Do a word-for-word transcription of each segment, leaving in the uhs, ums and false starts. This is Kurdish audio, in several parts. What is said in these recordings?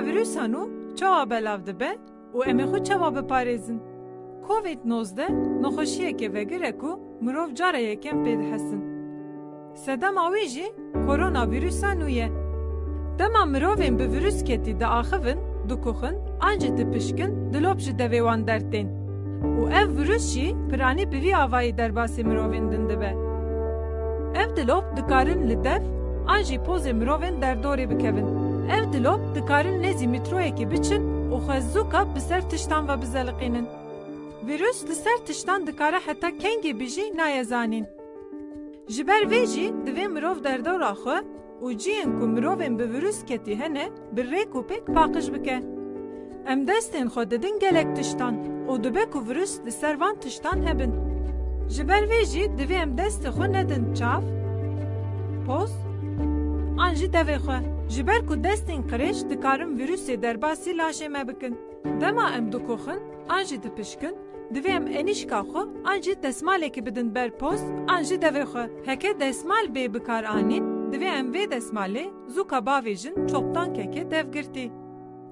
Vîrusa nû çawa belav dibe û em ê xwe çawa biparêzin? Covid nozdeh nexweşiyeke vegir e ku mirov cara yekem pê dihesin. Sedema wî jî koronavîrusa nû ye. Dema mirovên bi vîrusketî diaxivin, dikuxin an jî dipişkin, dilop ji devê wan dertên. Û ev vîrus jî piranî bi vî avayî derbasî mirovên din dibe. Ev dilop dikarin li dev an jî pozê mirovên derdorê bikevin. Ev dilop dikarin nêzî mîtroyekê biçin û xwe zûka bi ser tiştan ve bizeliqînin. Vîrus li ser tiştan dikare heta kengê bijî naye zanîn. Ji ber vê jî divê mirov derdora xwe û cihên ku mirovên bi vîrusketî hene bi rêk û pêk paqij bike. Em destên xwe didin gelek tiştan û dibe ku vîrus li ser van tiştan hebin. Ji ber vê jî divê em destê xwe nedin çav, poz an jî devê xwe. Ji ber ku destên qirêj dikarin vîrusê derbasî laşê me bikin. Dema em dikoxin an jî dipişkin, divê em enîşka xwe an jî desmalekê bidin ber poz an jî devê xwe. Heke desmal bê bikaranîn, divê em vê desmalê zûka bavêjin çoktan keke dev girtî.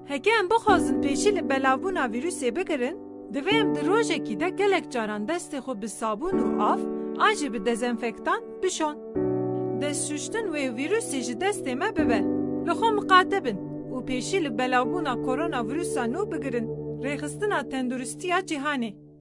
Heke em bixwazin pêşî li belavbûna vîrusê bigirin, divê em di rojekî de gelek caran destê xwe bi sabûn û av an jî bi dezenfektan bişon. Destşuştin wê vîrusê ji destê me bibe. Li xwe miqate bin û pêşî li belavbûna koronavîrusa nû bigirin. Rêxistina Tenduristiya Cîhanê.